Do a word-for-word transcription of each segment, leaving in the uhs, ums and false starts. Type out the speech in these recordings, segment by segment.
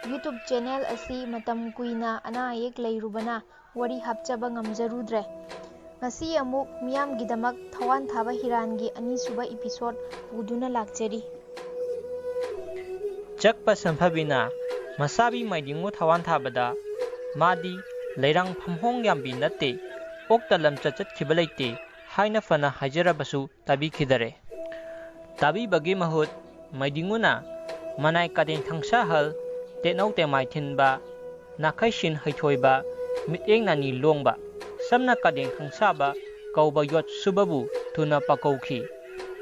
YouTube channel ꯑꯁꯤ ꯃꯇꯝ ꯀꯨꯏꯅ ꯑꯅꯥ ꯑꯌꯦꯛ ꯂꯩꯔꯨꯕꯅ ꯋꯥꯔꯤ ꯍꯥꯞꯆꯕ ꯉꯝꯖꯔꯨꯗ꯭ꯔꯦ꯫ ꯉꯁꯤ ꯑꯃꯨꯛ ꯃꯤꯌꯥꯝꯒꯤꯗꯃꯛ ꯊꯋꯥꯟ ꯊꯥꯕ ꯍꯤꯔꯥꯟꯒꯤ ꯑꯅꯤꯁꯨꯕ episode ꯄꯨꯗꯨꯅ ꯂꯥꯛꯆꯔꯤ꯫ ꯆꯛꯄ ꯁꯝꯐꯕꯤꯅ ꯃꯁꯥꯕꯤ ꯃꯥꯏꯗꯤꯡꯉꯨ ꯊꯋꯥꯟ ꯊꯥꯕꯗ ꯃꯥꯗꯤ ꯂꯩꯔꯥꯡ ꯐꯝꯍꯣꯡ ꯌꯥꯝꯕꯤ ꯅꯠꯇꯦ, ꯑꯣꯛꯇ ꯂꯝꯆꯠ ꯆꯠꯈꯤꯕ ꯂꯩꯇꯦ ꯍꯥꯏꯅ ꯐꯅ ꯍꯥꯏꯖꯔꯕꯁꯨ ꯇꯥꯕꯤꯈꯤꯗꯔꯦ꯫ ꯇꯥꯕꯤꯕꯒꯤ ꯃꯍꯨꯠ ꯃꯥꯏꯗꯤꯡꯉꯨꯅ ꯃꯅꯥꯏ ꯀꯥꯗꯦꯡ ꯊꯪꯁꯥꯍꯜ, ꯇꯦꯠꯅꯧ ꯇꯦꯃꯥꯏ ꯊꯤꯟꯕ, ꯅꯥꯈꯩꯁꯤꯟ ꯍꯩꯊꯣꯏꯕ, ꯃꯤꯠꯌꯦꯡ ꯅꯥꯅꯤ ꯂꯣꯡꯕ, ꯁꯝꯅ ꯀꯥꯗꯦꯡ ꯊꯪꯁꯥꯕ ꯀꯧꯕ ꯌꯣꯠ ꯁꯨꯕꯕꯨ ꯊꯨꯅ ꯄꯥꯀꯧꯈꯤ꯫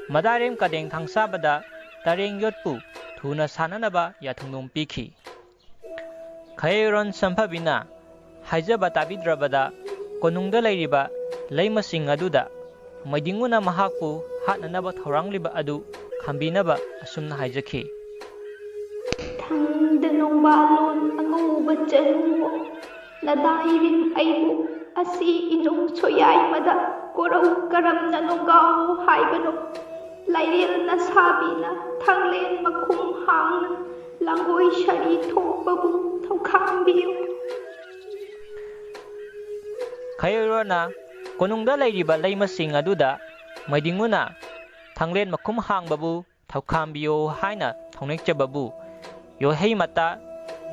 ꯃꯗꯥꯔꯦꯝ ꯀꯥꯗꯦꯡ ꯊꯪꯁꯥꯕꯗ ꯇꯔꯦꯡ ꯌꯣꯠꯄꯨ ꯊꯨꯅ ꯁꯥꯟꯅꯅꯕ ꯌꯥꯊꯪꯂꯣꯝ ꯄꯤꯈꯤ꯫ ꯈꯌꯦꯔꯣꯟ ꯁꯝꯐꯕꯤꯅ ꯍꯥꯏꯖꯕ ꯇꯥꯕꯤꯗ꯭ꯔꯕꯗ ꯀꯣꯅꯨꯡꯗ ꯂꯩꯔꯤꯕ ꯂꯩꯃꯁꯤꯡ ꯑꯗꯨꯗ ꯃꯩꯗꯤꯡꯉꯨꯅ ꯃꯍꯥꯛꯄꯨ ꯍꯥꯠꯅꯅꯕ ꯊꯧꯔꯥꯡꯂꯤꯕ ꯑꯗꯨ ꯈꯥꯝꯕꯤꯅꯕ ꯑꯁꯨꯝꯅ ꯍꯥꯏꯖꯈꯤ꯫ ꯊꯪꯗ ꯅꯣꯡꯕꯥꯜꯂꯣꯟ ꯑꯉꯧꯕ ꯆꯅꯨꯋꯣ, ꯅꯗꯥꯏꯔꯤꯝ ꯑꯩꯕꯨ ꯑꯁꯤ ꯏꯅꯨꯡ ꯁꯣꯌꯥꯏꯃꯗ ꯀꯣꯔꯧ ꯀꯔꯝꯅ ꯅꯣꯡꯒꯥꯎ ꯍꯥꯏꯕꯅꯣ? ꯂꯥꯏꯔꯦꯜ ꯅꯁꯥꯕꯤꯅ ꯊꯥꯡꯂꯦꯟ ꯃꯈꯨꯝ ꯍꯥꯡꯅ ꯂꯥꯡꯒꯣꯏ ꯁꯥꯔꯤ ꯊꯣꯛꯄꯕꯨ ꯊꯧꯈꯥꯝꯕꯤꯌꯨ꯫ ꯈꯌꯣꯏꯔꯣꯅ ꯀꯣꯅꯨꯡꯗ ꯂꯩꯔꯤꯕ ꯂꯩꯃꯁꯤꯡ ꯑꯗꯨꯗ ꯃꯩꯗꯤꯡꯉꯨꯅ ꯊꯥꯡꯂꯦꯟ ꯃꯈꯨꯝ ꯍꯥꯡꯕꯕꯨ ꯊꯧꯈꯥꯝꯕꯤꯌꯣ ꯍꯥꯏꯅ ꯊꯧꯅꯦꯛꯆꯕꯕꯨ ꯌꯣꯍꯩ ꯃꯇꯥ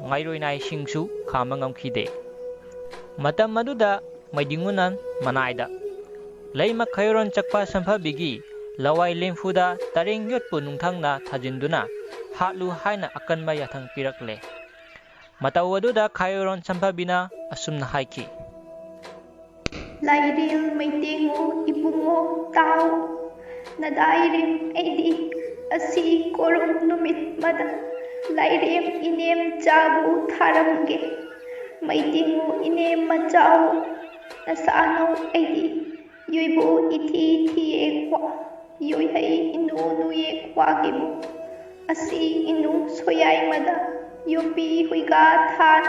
ꯉꯥꯏꯔꯣꯏꯅꯥꯏꯁꯤꯡꯁꯨ ꯈꯥꯝꯕ ꯉꯝꯈꯤꯗꯦ꯫ ꯃꯇꯝ ꯑꯗꯨꯗ ꯃꯩꯗꯤꯡꯉꯨꯅ ꯃꯅꯥꯏꯗ ꯂꯩꯃ ꯈꯌꯣꯔꯣꯟ ꯆꯛꯄ ꯁꯝꯐꯕꯤꯒꯤ ꯂꯋꯥꯏ ꯂꯦꯝꯐꯨꯗ ꯇꯔꯦꯡ ꯌꯣꯠꯄꯨ ꯅꯨꯡꯊꯪꯅ ꯊꯥꯖꯤꯟꯗꯨꯅ ꯍꯥꯠꯂꯨ ꯍꯥꯏꯅ ꯑꯀꯟꯕ ꯌꯥꯊꯪ ꯄꯤꯔꯛꯂꯦ꯫ ꯃꯇꯧ ꯑꯗꯨꯗ ꯈꯌꯣꯔꯣꯟ ꯁꯝꯐꯕꯤꯅ ꯑꯁꯨꯝꯅ ꯍꯥꯏꯈꯤ꯫ ꯂꯥꯏꯔꯦꯝ ꯃꯩꯇꯦꯡꯉꯣ ꯏꯕꯨꯡꯉꯣ ꯇꯥꯎ꯫ ꯅꯗꯥꯏꯔꯦꯝ ꯑꯩꯗꯤ ꯑꯁꯤ ꯀꯣꯔꯧ ꯅꯨꯃꯤꯠ ꯃꯗ ꯂꯥꯏꯔꯦꯝ ꯏꯅꯦꯝ ꯆꯥꯕꯨ ꯊꯥꯔꯝꯒꯦ꯫ ꯃꯩꯇꯦꯡꯉꯣ ꯏꯅꯦꯝ ꯃꯆꯥꯎ ꯅꯁꯥꯅꯧ ꯑꯩꯗꯤ ꯌꯣꯏꯕꯨ ꯏꯊꯤ ꯊꯤꯌꯦ ꯀ꯭ꯋꯥ꯫ ꯌꯣꯏꯍꯩ ꯏꯅꯨ ꯅꯨꯌꯦꯛ ꯋꯥꯒꯤꯕꯨ ꯑꯁꯤ ꯏꯅꯨ ꯁꯣꯌꯥꯏꯃꯗ ꯌꯣꯄꯤ ꯍꯨꯏꯒꯥ ꯊꯥꯟ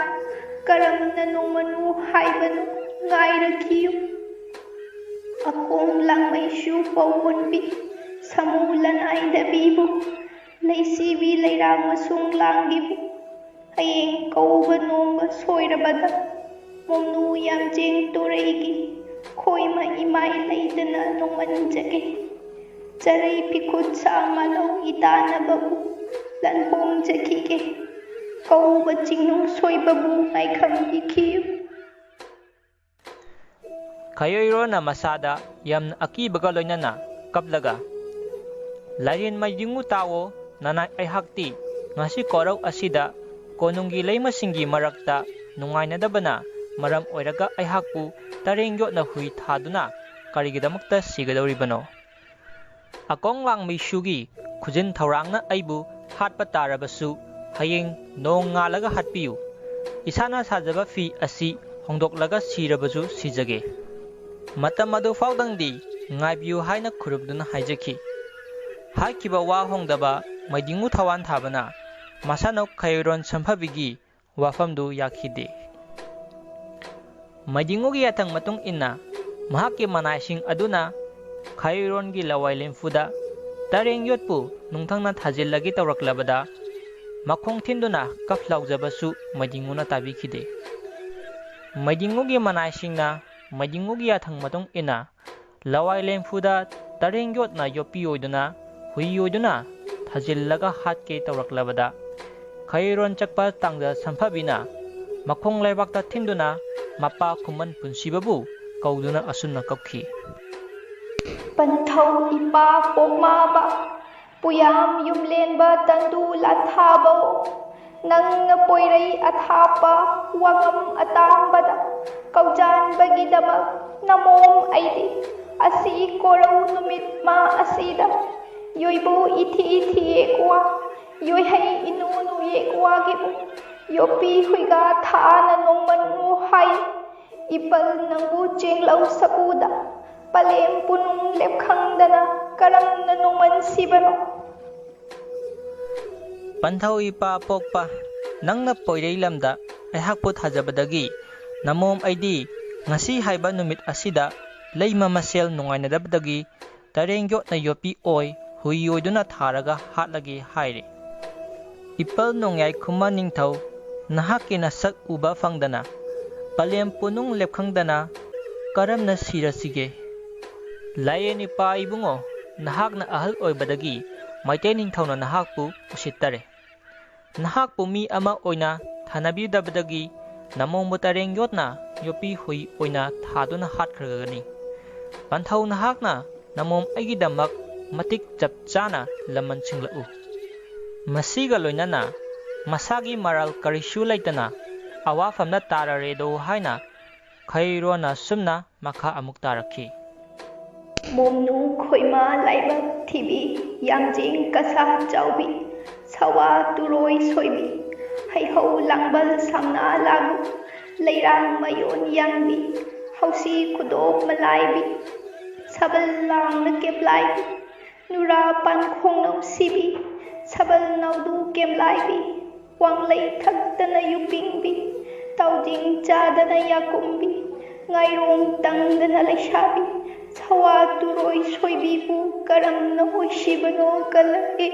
ꯀꯔꯝꯅ ꯅꯣꯡꯃꯅꯨ ꯍꯥꯏꯕꯅꯨ ꯉꯥꯏꯔꯛꯈꯤꯌꯨ꯫ ꯑꯈꯣꯡ ꯂꯥꯡꯃꯩꯁꯨ ꯄꯧꯋꯣꯟꯕꯤ ꯁꯥꯃꯨ ꯂꯅꯥꯏꯗꯕꯤꯕꯨ ꯂꯩꯁꯤꯕꯤ ꯂꯩꯔꯥꯛ ꯃꯁꯨꯡ ꯂꯥꯡꯒꯤꯕꯨ ꯍꯌꯦꯡ ꯀꯧꯕ ꯅꯣꯡꯒ ꯁꯣꯏꯔꯕꯗ ꯃꯣꯝꯅꯨ ꯌꯥꯝꯖꯦꯡ ꯇꯨꯔꯩꯒꯤ ꯈꯣꯏꯃ ꯏꯃꯥꯏ ꯂꯩꯗꯅ ꯅꯣꯡꯃꯟꯖꯒꯦ꯫ ꯆꯔꯩ ꯐꯤꯈꯨꯠ ꯁꯥ ꯃꯥꯂꯧ ꯏꯇꯥꯅꯕꯕꯨ ꯂꯟꯍꯣꯡꯖꯈꯤꯒꯦ꯫ ꯀꯧꯕ ꯆꯤꯡꯅꯨꯡ ꯁꯣꯏꯕꯕꯨ ꯉꯥꯏꯈꯝ ꯏꯈꯤꯌꯨ꯫ ꯈꯌꯣꯏꯔꯣꯟꯅ ꯃꯁꯥꯗ ꯌꯥꯝꯅ ꯑꯀꯤꯕꯒ ꯂꯣꯏꯅꯅ ꯀꯞꯂꯒ, "ꯂꯥꯏꯔꯦꯟ ꯃꯩꯗꯤꯡꯉꯨ ꯇꯥꯎꯑꯣ, ꯅꯅꯥꯏ ꯑꯩꯍꯥꯛꯇꯤ ꯉꯁꯤ ꯀꯣꯔꯧ ꯑꯁꯤꯗ ꯀꯣꯅꯨꯡꯒꯤ ꯂꯩꯃꯁꯤꯡꯒꯤ ꯃꯔꯛꯇ ꯅꯨꯡꯉꯥꯏꯅꯗꯕꯅ ꯃꯔꯝ ꯑꯣꯏꯔꯒ ꯑꯩꯍꯥꯛꯄꯨ ꯇꯔꯦꯡ ꯌꯣꯠꯅ ꯍꯨꯏ ꯊꯥꯗꯨꯅ ꯀꯔꯤꯒꯤꯗꯃꯛꯇ ꯁꯤꯒꯗꯧꯔꯤꯕꯅꯣ? ꯑꯀꯣꯡ ꯂꯥꯡꯃꯩꯁꯨꯒꯤ ꯈꯨꯖꯤꯟ ꯊꯧꯔꯥꯡꯅ ꯑꯩꯕꯨ ꯍꯥꯠꯄ ꯇꯥꯔꯕꯁꯨ, ꯍꯌꯦꯡ ꯅꯣꯡ ꯉꯥꯜꯂꯒ ꯍꯥꯠꯄꯤꯌꯨ꯫ ꯏꯁꯥꯅ ꯁꯥꯖꯕ ꯐꯤ ꯑꯁꯤ ꯍꯣꯡꯗꯣꯛꯂꯒ ꯁꯤꯔꯕꯁꯨ ꯁꯤꯖꯒꯦ꯫ ꯃꯇꯝ ꯑꯗꯨ ꯐꯥꯎꯗꯪꯗꯤ ꯉꯥꯏꯕꯤꯌꯨ" ꯍꯥꯏꯅ ꯈꯨꯔꯨꯝꯗꯨꯅ ꯍꯥꯏꯖꯈꯤ꯫ ꯍꯥꯏꯈꯤꯕ ꯋꯥ ꯍꯣꯡꯗꯕ ꯃꯩꯗꯤꯡꯉꯨ ꯊꯋꯥꯟ ꯊꯥꯕꯅ ꯃꯁꯥꯅꯧ ꯈꯌꯣꯏꯔꯣꯟ ꯁꯝꯐꯕꯤꯒꯤ ꯋꯥꯐꯝꯗꯨ ꯌꯥꯈꯤꯗꯦ꯫ ꯃꯩꯗꯤꯡꯉꯨꯒꯤ ꯌꯥꯊꯪ ꯃꯇꯨꯡ ꯏꯟꯅ ꯃꯍꯥꯛꯀꯤ ꯃꯅꯥꯏꯁꯤꯡ ꯑꯗꯨꯅ ꯈꯌꯣꯏꯔꯣꯟꯒꯤ ꯂꯋꯥꯏ ꯂꯦꯝꯐꯨꯗ ꯇꯔꯦꯡ ꯌꯣꯠꯄꯨ ꯅꯨꯡꯊꯪꯅ ꯊꯥꯖꯤꯜꯂꯒꯦ ꯇꯧꯔꯛꯂꯕꯗ, ꯃꯈꯣꯡ ꯊꯤꯟꯗꯨꯅ ꯀꯞ ꯂꯥꯎꯖꯕꯁꯨ ꯃꯩꯗꯤꯡꯉꯨꯅ ꯇꯥꯕꯤꯈꯤꯗꯦ꯫ ꯃꯩꯗꯤꯡꯉꯨꯒꯤ ꯃꯅꯥꯏꯁꯤꯡꯅ ꯃꯩꯗꯤꯡꯉꯨꯒꯤ ꯌꯥꯊꯪ ꯃꯇꯨꯡ ꯏꯟꯅ ꯂꯋꯥꯏ ꯂꯦꯝꯐꯨꯗ ꯇꯔꯦꯡ ꯌꯣꯠꯅ ꯌꯣꯠꯄꯤ ꯑꯣꯏꯗꯨꯅ, ꯍꯨꯏ ꯑꯣꯏꯗꯨꯅ ꯊꯥꯖꯤꯜꯂꯒ ꯍꯥꯠꯀꯦ ꯇꯧꯔꯛꯂꯕꯗ, ꯈꯌꯣꯏꯔꯣꯟ ꯆꯠꯄ ꯇꯥꯡꯖ ꯁꯝꯐꯕꯤꯅ ꯃꯈꯣꯡ ꯂꯩꯕꯥꯛꯇ ꯊꯤꯟꯗꯨꯅ ꯃꯄꯥ ꯈꯨꯃꯟ ꯄꯨꯟꯁꯤꯕꯕꯨ ꯀꯧꯗꯨꯅ ꯑꯁꯨꯝꯅ ꯀꯞꯈꯤ꯫ ꯄꯟꯊꯧ ꯏꯄꯥ ꯄꯣꯛꯃꯥꯕ, ꯄꯨꯌꯥꯝ ꯌꯨꯝꯂꯦꯟꯕ ꯇꯟꯗꯨ ꯂꯥꯟꯊꯥꯕꯧ, ꯅꯪꯅ ꯄꯣꯏꯔꯩ ꯑꯊꯥꯞꯄ ꯋꯥꯉꯝ ꯑꯇꯥꯡꯕꯗ ꯀꯧꯖꯥꯟꯕꯒꯤꯗꯃꯛ ꯅꯃꯣꯝ ꯑꯩꯗꯤ ꯑꯁꯤ ꯀꯣꯔꯧ ꯅꯨꯃꯤꯠ ꯃꯥ ꯑꯁꯤꯗ ꯌꯣꯏꯕꯨ ꯏꯊꯤ ꯏꯊꯤ ꯌꯦꯛꯋꯥ, ꯌꯣꯏꯍꯩ ꯏꯅꯨ ꯅꯨ ꯌꯦꯛꯋꯥꯒꯤꯕꯨ ꯌꯣꯛꯄꯤ ꯍꯨꯏꯒꯥ ꯊꯥꯅ ꯅꯣꯡꯃꯟꯉꯨ ꯍꯥꯏ꯫ ꯏꯄꯜ ꯅꯪꯕꯨ ꯆꯦꯡꯂꯧ ꯁꯀꯨꯗ ꯄꯂꯦꯝ ꯄꯨꯅꯨꯡ ꯂꯦꯞꯈꯪꯗꯅ ꯀꯔꯝꯅ ꯅꯣꯡꯃꯟꯁꯤꯕꯅꯣ? ꯄꯟꯊꯧ ꯏꯄꯥ ꯄꯣꯛꯄ, ꯅꯪꯅ ꯄꯣꯏꯔꯩ ꯂꯝꯗ ꯑꯩꯍꯥꯛꯄꯨ ꯊꯥꯖꯕꯗꯒꯤ ꯅꯃꯣꯝ ꯑꯩꯗꯤ ꯉꯁꯤ ꯍꯥꯏꯕ ꯅꯨꯃꯤꯠ ꯑꯁꯤꯗ ꯂꯩꯃ ꯃꯁꯦꯜ ꯅꯨꯡꯉꯥꯏꯅꯗꯕꯗꯒꯤ ꯇꯔꯦꯡ ꯌꯣꯠꯅ ꯌꯣꯠꯄꯤ ꯑꯣꯏ ꯍꯨꯏ ꯑꯣꯏꯗꯨꯅ ꯊꯥꯔꯒ ꯍꯥꯠꯂꯒꯦ ꯍꯥꯏꯔꯦ꯫ ꯏꯄꯜ ꯅꯣꯡꯌꯥꯏ ꯈꯨꯃꯟ ꯅꯤꯡꯊꯧ ꯅꯍꯥꯛꯀꯤ ꯅꯁꯛ ꯎꯕ ꯐꯪꯗꯅ, ꯄꯂꯦꯝ ꯄꯣꯠꯅꯨꯡ ꯂꯦꯞꯈꯪꯗꯅ ꯀꯔꯝꯅ ꯁꯤꯔꯁꯤꯒꯦ? ꯂꯥꯏꯔꯦꯟ ꯏꯄꯥ ꯏꯕꯨꯡꯉꯣ, ꯅꯍꯥꯛꯅ ꯑꯍꯜ ꯑꯣꯏꯕꯗꯒꯤ ꯃꯩꯇꯩ ꯅꯤꯡꯊꯧꯅ ꯅꯍꯥꯛꯄꯨ ꯎꯁꯤꯠꯇꯔꯦ꯫ ꯅꯍꯥꯛꯄꯨ ꯃꯤ ꯑꯃ ꯑꯣꯏꯅ ꯊꯥꯅꯕꯤꯗꯕꯗꯒꯤ ꯅꯃꯣꯝꯕꯨ ꯇꯔꯦꯡ ꯌꯣꯠꯅ ꯌꯣꯠꯄꯤ ꯍꯨꯏ ꯑꯣꯏꯅ ꯊꯥꯗꯨꯅ ꯍꯥꯠꯈ꯭ꯔꯒꯅꯤ꯫ ꯄꯟꯊꯧ, ꯅꯍꯥꯛꯅ ꯅꯃꯣꯝ ꯑꯩꯒꯤꯗꯃꯛ ꯃꯇꯤꯛ ꯆꯞ ꯆꯥꯅ ꯂꯃꯟ ꯁꯤꯡꯂꯛꯎ꯫ ꯃꯁꯤꯒ ꯂꯣꯏꯅꯅ ꯃꯁꯥꯒꯤ ꯃꯔꯥꯜ ꯀꯔꯤꯁꯨ ꯂꯩꯇꯅ ꯑꯋꯥꯐꯝꯗ ꯇꯥꯔꯔꯦꯗꯣ ꯍꯥꯏꯅ ꯈꯩꯔꯣꯅ ꯁꯨꯝꯅ ꯃꯈꯥ ꯑꯃꯨꯛ ꯇꯥꯔꯛꯈꯤ꯫ ꯃꯣꯝꯅꯨ ꯈꯣꯏꯃꯥ ꯂꯥꯏꯕꯛ ꯊꯤꯕꯤ, ꯌꯥꯝꯖꯤꯡ ꯀꯁꯥ ꯆꯥꯎꯕꯤ, ꯁꯋꯥ ꯇꯨꯔꯣꯏ ꯁꯣꯏꯕꯤ, ꯍꯩꯍꯧ ꯂꯥꯡꯕꯜ ꯁꯝꯅꯥ ꯂꯥꯡꯕꯤ, ꯂꯩꯔꯥꯡ ꯃꯌꯣꯟ ꯌꯥꯡꯕꯤ, ꯍꯧꯁꯤ ꯈꯨꯗꯣꯞ ꯃꯂꯥꯏꯕꯤ, ꯁꯕꯜ ꯂꯥꯡꯅ ꯀꯦꯞꯂꯥꯏꯕꯤ, ꯅꯨꯔꯥ ꯄꯥꯟꯈꯣꯡ ꯅꯧꯁꯤꯕꯤ, ꯁꯕꯜ ꯅꯥꯎꯗꯨ ꯀꯦꯝꯂꯥꯏꯕꯤ, ꯋꯥꯡꯂꯩ ꯊꯛꯇꯅ ꯌꯨꯄꯤꯡꯕꯤ, ꯇꯥꯎꯖꯤꯡ ꯆꯥꯗꯅ ꯌꯥꯀꯨꯝꯕꯤ, ꯉꯥꯏꯔꯣꯡ ꯇꯪꯗꯅ ꯂꯩꯁꯥꯕꯤ, ꯁꯋꯥ ꯇꯨꯔꯣꯏ ꯁꯣꯏꯕꯤꯕꯨ ꯀꯔꯝꯅ ꯑꯣꯏꯁꯤꯕꯅꯣ ꯀꯜꯂꯛꯏ꯫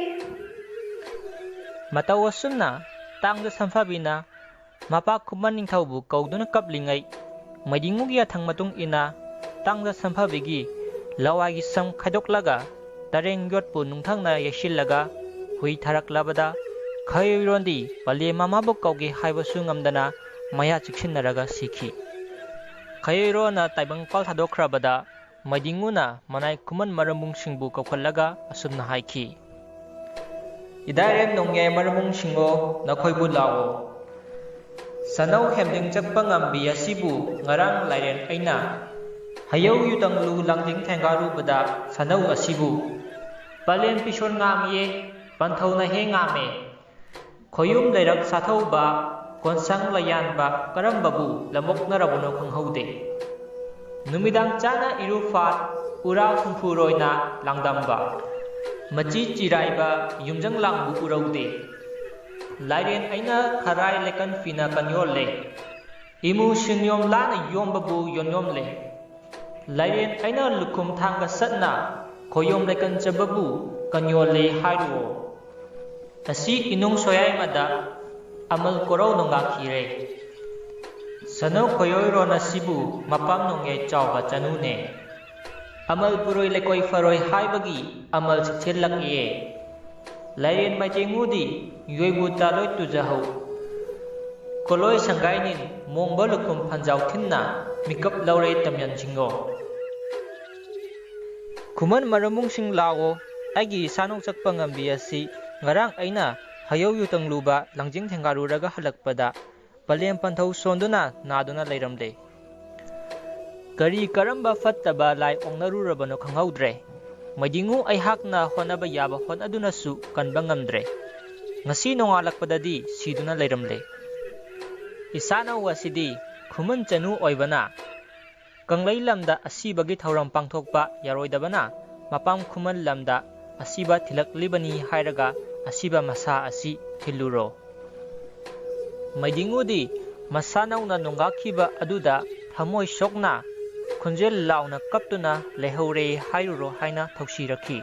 ꯃꯇꯧ ꯑꯁꯨꯝꯅ ꯇꯥꯡꯗ ꯁꯝꯐꯕꯤꯅ ꯃꯄꯥ ꯈꯨꯃꯟ ꯅꯤꯡꯊꯧꯕꯨ ꯀꯧꯗꯨꯅ ꯀꯞꯂꯤꯉꯩ, ꯃꯩꯗꯤꯡꯉꯨꯒꯤ ꯌꯥꯊꯪ ꯃꯇꯨꯡ ꯏꯟꯅ ꯇꯥꯡꯗ ꯁꯝꯐꯕꯤꯒꯤ ꯂꯋꯥꯏꯒꯤ ꯁꯝ ꯈꯥꯏꯗꯣꯛꯂꯒ ꯇꯔꯦꯡ ꯌꯣꯠꯄꯨ ꯅꯨꯡꯊꯪꯅ ꯌꯩꯁꯤꯜꯂꯒ ꯍꯨꯏ ꯊꯥꯔꯛꯂꯕꯗ ꯈꯌꯣꯏꯔꯣꯟꯗꯤ ꯄꯂꯦꯝ ꯃꯃꯥꯕꯨ ꯀꯧꯒꯦ ꯍꯥꯏꯕꯁꯨ ꯉꯝꯗꯅ ꯃꯌꯥ ꯆꯤꯛꯁꯤꯟꯅꯔꯒ ꯁꯤꯈꯤ꯫ ꯈꯌꯣꯏꯔꯣꯟꯅ ꯇꯥꯏꯕꯪꯄꯥꯜ ꯊꯥꯗꯣꯛꯈ꯭ꯔꯕꯗ ꯃꯩꯗꯤꯡꯉꯨꯅ ꯃꯅꯥꯏ ꯈꯨꯃꯟ ꯃꯔꯝꯕꯨꯡꯁꯤꯡꯕꯨ ꯀꯧꯈꯠꯂꯒ ꯑꯁꯨꯝꯅ ꯍꯥꯏꯈꯤ, "ꯏꯗꯥꯏꯔꯦꯝ ꯅꯣꯡꯌꯥꯏ ꯃꯔꯝꯕꯨꯡꯁꯤꯡꯉꯣ, ꯅꯈꯣꯏꯕꯨ ꯂꯥꯛꯑꯣ꯫ ꯁꯅꯧ ꯍꯦꯝꯗꯤꯡ ꯆꯠꯄ ꯉꯝꯕꯤ ꯑꯁꯤꯕꯨ ꯉꯔꯥꯡ ꯂꯥꯏꯔꯦꯟ ꯑꯩꯅ ꯍꯌꯧ ꯌꯨꯇꯪꯂꯨ ꯂꯥꯡꯖꯤꯡ ꯊꯦꯡꯒꯥꯔꯨꯕꯗ ꯁꯅꯧ ꯑꯁꯤꯕꯨ ꯄꯂꯦꯝ ꯄꯤꯁꯣꯟ ꯉꯥꯝꯃꯤꯌꯦ, ꯄꯟꯊꯧꯅ ꯍꯦ ꯉꯥꯝꯃꯦ꯫ ꯈꯣꯌꯨꯝ ꯂꯩꯔꯛ ꯁꯥꯊꯧꯕ, ꯀꯣꯟꯁꯪ ꯂꯌꯥꯟꯕ ꯀꯔꯝꯕꯕꯨ ꯂꯝꯃꯣꯛꯅꯔꯕꯅꯣ ꯈꯪꯍꯧꯗꯦ꯫ ꯅꯨꯃꯤꯗꯥꯡ ꯆꯥꯅ ꯏꯔꯨꯐꯥꯠ, ꯎꯔꯥ ꯍꯨꯝꯐꯨꯔꯣꯏꯅ ꯂꯥꯡꯗꯝꯕ, ꯃꯆꯤ ꯆꯤꯔꯥꯏꯕ ꯌꯨꯝꯖꯪ ꯂꯥꯡꯕꯨ ꯎꯔꯧꯗꯦ꯫ ꯂꯥꯏꯔꯦꯟ ꯑꯩꯅ ꯈꯔꯥꯏ ꯂꯩꯀꯟ ꯐꯤꯅ ꯀꯟꯌꯣꯜꯂꯦ꯫ ꯏꯃꯨ ꯁꯤꯟꯌꯣꯝ ꯂꯥꯅ ꯌꯣꯝꯕꯕꯨ ꯌꯣꯟꯌꯣꯝꯂꯦ꯫ ꯂꯥꯏꯔꯦꯟ ꯑꯩꯅ ꯂꯨꯈꯨꯝ ꯊꯥꯡꯒ ꯁꯠꯅ ꯈꯣꯌꯣꯝ ꯂꯩꯀꯟ ꯆꯕꯕꯨ ꯀꯟꯌꯣꯜꯂꯦ ꯍꯥꯏꯔꯨꯑꯣ꯫ ꯑꯁꯤ ꯏꯅꯨꯡ ꯁꯣꯌꯥꯏꯃꯗ ꯑꯃꯜ ꯀꯣꯔꯧ ꯅꯣꯡꯒꯥꯈꯤꯔꯦ꯫ ꯁꯅꯧ ꯈꯣꯏꯌꯣꯏꯔꯣꯟ ꯑꯁꯤꯕꯨ ꯃꯄꯥꯝ ꯅꯣꯡꯌꯥꯏ ꯆꯥꯎꯕ ꯆꯅꯨꯅꯦ꯫ ꯑꯃꯜ ꯄꯨꯔꯣꯏ ꯂꯩꯀꯣꯏ ꯐꯔꯣꯏ ꯍꯥꯏꯕꯒꯤ ꯑꯃꯜ ꯆꯤꯛꯁꯤꯜꯂꯛꯏꯌꯦ꯫ ꯂꯥꯏꯔꯦꯟ ꯃꯥꯏꯇꯩꯉꯨꯗꯤ ꯌꯣꯏꯕꯨ ꯇꯥꯂꯣꯏ ꯇꯨꯖꯍꯧ꯫ ꯀꯣꯂꯣꯏ ꯁꯪꯒꯥꯏꯅꯤꯟ ꯃꯣꯡꯕ ꯂꯨꯈꯨꯝ ꯐꯟꯖꯥꯎ ꯊꯤꯟꯅ ꯃꯤꯀꯞ ꯂꯧꯔꯦ ꯇꯝꯌꯥꯟꯁꯤꯡꯉꯣ꯫ ꯈꯨꯃꯟ ꯃꯔꯨꯝꯕꯨꯡꯁꯤꯡ ꯂꯥꯛꯑꯣ, ꯑꯩꯒꯤ ꯏꯁꯥꯅꯧ ꯆꯠꯄ ꯉꯝꯕꯤ ꯑꯁꯤ ꯉꯔꯥꯡ ꯑꯩꯅ ꯍꯌꯧ ꯌꯨꯇꯪꯂꯨꯕ ꯂꯥꯡꯖꯤꯡ ꯊꯦꯡꯒꯥꯔꯨꯔꯒ ꯍꯜꯂꯛꯄꯗ ꯄꯂꯦꯝ ꯄꯟꯊꯧ ꯁꯣꯟꯗꯨꯅ ꯅꯥꯗꯨꯅ ꯂꯩꯔꯝꯂꯦ꯫ ꯀꯔꯤ ꯀꯔꯝꯕ ꯐꯠꯇꯕ ꯂꯥꯏ ꯑꯣꯛꯅꯔꯨꯔꯕꯅꯣ ꯈꯪꯍꯧꯗ꯭ꯔꯦ꯫ ꯃꯩꯗꯤꯡꯉꯨ ꯑꯩꯍꯥꯛꯅ ꯍꯣꯠꯅꯕ ꯌꯥꯕ ꯍꯣꯠꯅꯗꯨꯅꯁꯨ ꯀꯟꯕ ꯉꯝꯗ꯭ꯔꯦ꯫ ꯉꯁꯤ ꯅꯣꯡꯉꯥꯜꯂꯛꯄꯗꯗꯤ ꯁꯤꯗꯨꯅ ꯂꯩꯔꯝꯂꯦ꯫ ꯏꯁꯥꯅꯧ ꯑꯁꯤꯗꯤ ꯈꯨꯃꯟ ꯆꯅꯨ ꯑꯣꯏꯕꯅ ꯀꯪꯂꯩ ꯂꯝꯗ ꯑꯁꯤꯕꯒꯤ ꯊꯧꯔꯝ ꯄꯥꯡꯊꯣꯛꯄ ꯌꯥꯔꯣꯏꯗꯕꯅ ꯃꯄꯥꯝ ꯈꯨꯃꯟ ꯂꯝꯗ ꯑꯁꯤꯕ ꯊꯤꯜꯂꯛꯂꯤꯕꯅꯤ ꯍꯥꯏꯔꯒ ꯑꯁꯤꯕ ꯃꯁꯥ ꯑꯁꯤ ꯊꯤꯜꯂꯨꯔꯣ꯫ ꯃꯩꯗꯤꯡꯉꯨꯗꯤ ꯃꯁꯥꯅꯧꯅ ꯅꯣꯡꯒꯥꯈꯤꯕ ꯑꯗꯨꯗ ꯊꯃꯣꯏ ꯁꯣꯛꯅ ꯈꯣꯟꯖꯦꯜ ꯂꯥꯎꯅ ꯀꯞꯇꯨꯅ ꯂꯩꯍꯧꯔꯦ ꯍꯥꯏꯔꯨꯔꯣ ꯍꯥꯏꯅ ꯊꯧꯁꯤꯔꯛꯈꯤ꯫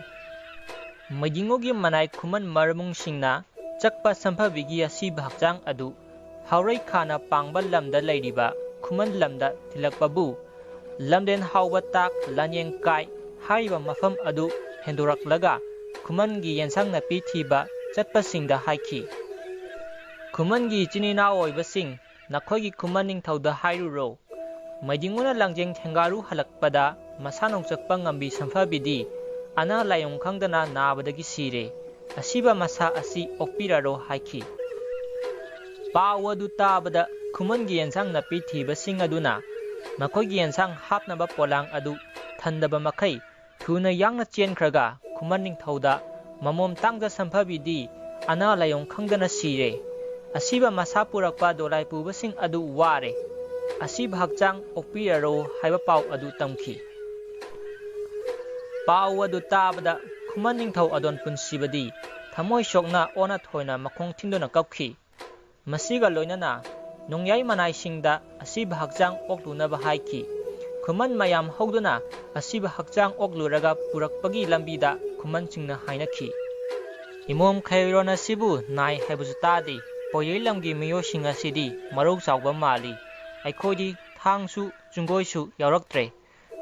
ꯃꯩꯗꯤꯡꯉꯨꯒꯤ ꯃꯅꯥꯏ ꯈꯨꯃꯟ ꯃꯔꯃꯨꯡꯁꯤꯡꯅ ꯆꯛꯄ ꯁꯝꯐꯕꯤꯒꯤ ꯑꯁꯤꯕ ꯍꯛꯆꯥꯡ ꯑꯗꯨ ꯍꯥꯎꯔꯩ ꯈꯥꯅ ꯄꯥꯡꯕ ꯂꯝꯗ ꯂꯩꯔꯤꯕ ꯈꯨꯃꯟ ꯂꯝꯗ ꯊꯤꯜꯂꯛꯄꯕꯨ ꯂꯝꯗꯦꯟ ꯍꯥꯎꯕ ꯇꯥꯛ ꯂꯥꯟꯌꯦꯡ ꯀꯥꯏ ꯍꯥꯏꯔꯤꯕ ꯃꯐꯝ ꯑꯗꯨ ꯍꯦꯟꯗꯣꯔꯛꯂꯒ ꯈꯨꯃꯟꯒꯤ ꯌꯦꯟꯁꯥꯡ ꯅꯥꯄꯤ ꯊꯤꯕ ꯆꯠꯄꯁꯤꯡꯗ ꯍꯥꯏꯈꯤ꯫ ꯈꯨꯃꯟꯒꯤ ꯏꯆꯤꯟ ꯏꯅꯥꯎ ꯑꯣꯏꯕꯁꯤꯡ, ꯅꯈꯣꯏꯒꯤ ꯈꯨꯃꯟ ꯅꯤꯡꯊꯧꯗ ꯍꯥꯏꯔꯨꯔꯣ꯫ ꯃꯩꯗꯤꯡꯉꯨꯅ ꯂꯥꯡꯖꯦꯡ ꯊꯦꯡꯒꯥꯔꯨ ꯍꯜꯂꯛꯄꯗ ꯃꯁꯥ ꯅꯧꯆꯠꯄ ꯉꯝꯕꯤ ꯁꯝꯐꯕꯤꯗꯤ ꯑꯅꯥ ꯂꯥꯏꯌꯣꯡ ꯈꯪꯗꯅ ꯅꯥꯕꯗꯒꯤ ꯁꯤꯔꯦ꯫ ꯑꯁꯤꯕ ꯃꯁꯥ ꯑꯁꯤ ꯑꯣꯛꯄꯤꯔꯔꯣ ꯍꯥꯏꯈꯤ꯫ ꯄꯥꯎ ꯑꯗꯨ ꯇꯥꯕꯗ ꯈꯨꯃꯟꯒꯤ ꯌꯦꯟꯁꯥꯡ ꯅꯥꯄꯤ ꯊꯤꯕꯁꯤꯡ ꯑꯗꯨꯅ ꯃꯈꯣꯏꯒꯤ ꯌꯦꯟꯁꯥꯡ ꯍꯥꯞꯅꯕ ꯄꯣꯂꯥꯡ ꯑꯗꯨ ꯊꯟꯗꯕ ꯃꯈꯩ ꯊꯨꯅ ꯌꯥꯡꯅ ꯆꯦꯟꯈ꯭ꯔꯒ ꯈꯨꯃꯟ ꯅꯤꯡꯊꯧꯗ ꯃꯃꯣꯝ ꯇꯥꯡꯖ ꯁꯝꯐꯕꯤꯗꯤ ꯑꯅꯥ ꯂꯥꯏꯌꯣꯡ ꯈꯪꯗꯅ ꯁꯤꯔꯦ꯫ ꯑꯁꯤꯕ ꯃꯁꯥ ꯄꯨꯔꯛꯄ ꯗꯣꯂꯥꯏ ꯄꯨꯕꯁꯤꯡ ꯑꯗꯨ ꯋꯥꯔꯦ꯫ ꯑꯁꯤꯕ ꯍꯛꯆꯥꯡ ꯑꯣꯛꯄꯤꯔꯔꯣ ꯍꯥꯏꯕ ꯄꯥꯎ ꯑꯗꯨ ꯇꯝꯈꯤ꯫ ꯄꯥꯎ ꯑꯗꯨ ꯇꯥꯕꯗ ꯈꯨꯃꯟ ꯅꯤꯡꯊꯧ ꯑꯗꯣꯟ ꯄꯨꯟꯁꯤꯕꯗꯤ ꯊꯃꯣꯏ ꯁꯣꯛꯅ ꯑꯣꯟꯅ ꯊꯣꯏꯅ ꯃꯈꯣꯡ ꯊꯤꯟꯗꯨꯅ ꯀꯞꯈꯤ꯫ ꯃꯁꯤꯒ ꯂꯣꯏꯅꯅ ꯅꯣꯡꯌꯥꯏ ꯃꯅꯥꯏꯁꯤꯡꯗ ꯑꯁꯤꯕ ꯍꯛꯆꯥꯡ ꯑꯣꯛꯂꯨꯅꯕ ꯍꯥꯏꯈꯤ꯫ ꯈꯨꯃꯟ ꯃꯌꯥꯝ ꯍꯧꯗꯨꯅ ꯑꯁꯤꯕ ꯍꯛꯆꯥꯡ ꯑꯣꯛꯂꯨꯔꯒ ꯄꯨꯔꯛꯄꯒꯤ ꯂꯝꯕꯤꯗ ꯈꯨꯃꯟꯁꯤꯡꯅ ꯍꯥꯏꯅꯈꯤ, "ꯏꯃꯣꯝ ꯈꯩꯔꯣꯟ ꯑꯁꯤꯕꯨ ꯅꯥꯏ ꯍꯥꯏꯕꯁꯨ ꯇꯥꯗꯦ꯫ ꯄꯣꯏꯔꯩ ꯂꯝꯒꯤ ꯃꯤꯑꯣꯏꯁꯤꯡ ꯑꯁꯤꯗꯤ ꯃꯔꯧ ꯆꯥꯎꯕ ꯃꯥꯜꯂꯤ꯫ ꯑꯩꯈꯣꯏꯗꯤ ꯊꯥꯡꯁꯨ ꯆꯨꯡꯒꯣꯏꯁꯨ ꯌꯥꯎꯔꯛꯇ꯭ꯔꯦ꯫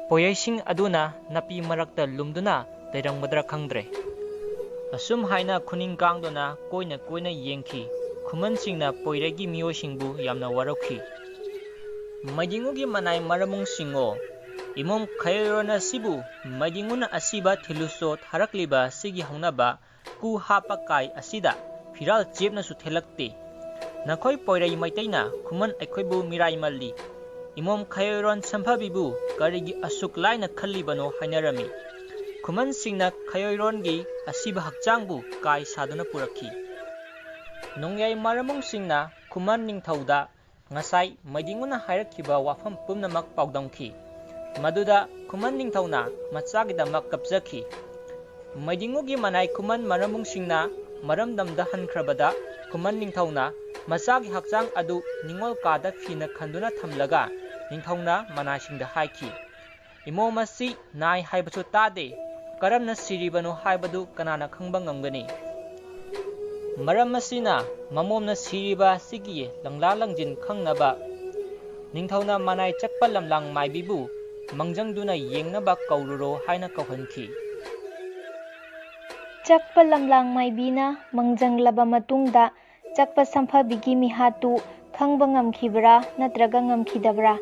ꯄꯣꯏꯔꯩꯁꯤꯡ ꯑꯗꯨꯅ ꯅꯥꯄꯤ ꯃꯔꯛꯇ ꯂꯨꯝꯗꯨꯅ ꯂꯩꯔꯝꯒꯗ꯭ꯔꯥ ꯈꯪꯗ꯭ꯔꯦ꯫ ꯑꯁꯨꯝ ꯍꯥꯏꯅ ꯈꯨꯅꯤꯡ ꯀꯥꯡꯗꯨꯅ ꯀꯣꯏꯅ ꯀꯣꯏꯅ ꯌꯦꯡꯈꯤ꯫ ꯈꯨꯃꯟꯁꯤꯡꯅ ꯄꯣꯏꯔꯩꯒꯤ ꯃꯤꯑꯣꯏꯁꯤꯡꯕꯨ ꯌꯥꯝꯅ ꯋꯥꯔꯧꯈꯤ꯫ ꯃꯩꯗꯤꯡꯉꯨꯒꯤ ꯃꯅꯥꯏ ꯃꯔꯝꯃꯨꯡꯁꯤꯡꯉꯣ, ꯏꯃꯣꯝ ꯈꯌꯣꯏꯔꯣꯟ ꯑꯁꯤꯕꯨ ꯃꯩꯗꯤꯡꯉꯨꯅ ꯑꯁꯤꯕ ꯊꯤꯂꯨꯁꯣ ꯊꯥꯔꯛꯂꯤꯕ ꯑꯁꯤꯒꯤ ꯍꯧꯅꯕ ꯀꯨ ꯍꯥꯞꯄ ꯀꯥꯏ ꯑꯁꯤꯗ ꯐꯤꯔꯥꯜ ꯆꯦꯞꯅꯁꯨ ꯊꯦꯜꯂꯛꯇꯦ꯫ ꯅꯈꯣꯏ ꯄꯣꯏꯔꯩ ꯃꯩꯇꯩꯅ ꯈꯨꯃꯟ ꯑꯩꯈꯣꯏꯕꯨ ꯃꯤꯔꯥꯏꯃꯜꯂꯤ꯫ ꯏꯃꯣꯝ ꯈꯌꯣꯏꯔꯣꯟ ꯁꯝꯐꯕꯤꯕꯨ ꯀꯔꯤꯒꯤ ꯑꯁꯨꯛ ꯂꯥꯏꯅ ꯈꯜꯂꯤꯕꯅꯣ ꯍꯥꯏꯅꯔꯝꯃꯤ꯫ ꯈꯨꯃꯟꯁꯤꯡꯅ ꯈꯌꯣꯏꯔꯣꯟꯒꯤ ꯑꯁꯤꯕ ꯍꯛꯆꯥꯡꯕꯨ ꯀꯥꯏ ꯁꯥꯗꯨꯅ ꯄꯨꯔꯛꯈꯤ꯫ ꯅꯣꯡꯌꯥꯏ ꯃꯔꯝꯃꯨꯡꯁꯤꯡꯅ ꯈꯨꯃꯟ ꯅꯤꯡꯊꯧꯗ ꯉꯁꯥꯏ ꯃꯩꯗꯤꯡꯉꯨꯅ ꯍꯥꯏꯔꯛꯈꯤꯕ ꯋꯥꯐꯝ ꯄꯨꯝꯅꯃꯛ ꯄꯥꯎꯗꯝꯈꯤ꯫ ꯃꯗꯨꯗ ꯈꯨꯃꯟ ꯅꯤꯡꯊꯧꯅ ꯃꯆꯥꯒꯤꯗꯃꯛ ꯀꯞꯆꯈꯤ꯫ ꯃꯩꯗꯤꯡꯉꯨꯒꯤ ꯃꯅꯥꯏ ꯈꯨꯃꯟ ꯃꯔꯝꯃꯨꯡꯁꯤꯡꯅ ꯃꯔꯝꯗꯝꯗ ꯍꯟꯈ꯭ꯔꯕꯗ ꯈꯨꯃꯟ ꯅꯤꯡꯊꯧꯅ ꯃꯆꯥꯒꯤ ꯍꯛꯆꯥꯡ ꯑꯗꯨ ꯅꯤꯡꯉꯣꯜ ꯀꯥꯗ ꯐꯤꯅ ꯈꯟꯗꯨꯅ ꯊꯝꯂꯒ ꯅꯤꯡꯊꯧꯅ ꯃꯅꯥꯏꯁꯤꯡꯗ ꯍꯥꯏꯈꯤ, "ꯏꯃꯣꯝ ꯑꯁꯤ ꯅꯥꯏ ꯍꯥꯏꯕꯁꯨ ꯇꯥꯗꯦ, ꯀꯔꯝꯅ ꯁꯤꯔꯤꯕꯅꯣ ꯍꯥꯏꯕꯗꯨ ꯀꯅꯥꯅ ꯈꯪꯕ ꯉꯝꯒꯅꯤ?" ꯃꯔꯝ ꯑꯁꯤꯅ ꯃꯃꯣꯝꯅ ꯁꯤꯔꯤꯕ ꯑꯁꯤꯒꯤ ꯂꯪꯂꯥ ꯂꯪꯖꯤꯟ ꯈꯪꯅꯕ ꯅꯤꯡꯊꯧꯅ ꯃꯅꯥꯏ ꯆꯛꯄ ꯂꯝꯂꯥꯡ ꯃꯥꯏꯕꯤꯕꯨ ꯃꯪꯖꯪꯗꯨꯅ ꯌꯦꯡꯅꯕ ꯀꯧꯔꯨꯔꯣ ꯍꯥꯏꯅ ꯀꯧꯍꯟꯈꯤ꯫ ꯆꯛꯄ ꯂꯝꯂꯥꯡ ꯃꯥꯏꯕꯤꯅ ꯃꯪꯖꯪꯂꯕ ꯃꯇꯨꯡꯗ ꯆꯛꯄ ꯁꯝꯐꯕꯤꯒꯤ ꯃꯤꯍꯥꯠꯇꯨ ꯈꯪꯕ ꯉꯝꯈꯤꯕ꯭ꯔꯥ ꯅꯠꯇ꯭ꯔꯒ ꯉꯝꯈꯤꯗꯕ꯭ꯔꯥ,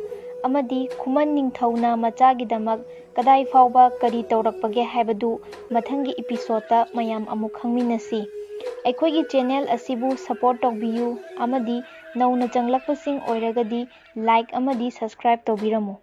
ꯑꯃꯗꯤ ꯈꯨꯃꯟ ꯅꯤꯡꯊꯧꯅ ꯃꯆꯥꯒꯤꯗꯃꯛ ꯀꯗꯥꯏ ꯐꯥꯎꯕ ꯀꯔꯤ ꯇꯧꯔꯛꯄꯒꯦ ꯍꯥꯏꯕꯗꯨ ꯃꯊꯪꯒꯤ episode ꯇ ꯃꯌꯥꯝ ꯑꯃꯨꯛ ꯈꯪꯃꯤꯟꯅꯁꯤ꯫ ꯑꯩꯈꯣꯏꯒꯤ channel ꯑꯁꯤꯕꯨ support ꯇꯧꯕꯤꯌꯨ ꯑꯃꯗꯤ ꯅꯧꯅ ꯆꯪꯂꯛꯄꯁꯤꯡ ꯑꯣꯏꯔꯒꯗꯤ like ꯑꯃꯗꯤ subscribe ꯇꯧꯕꯤꯔꯝꯃꯨ꯫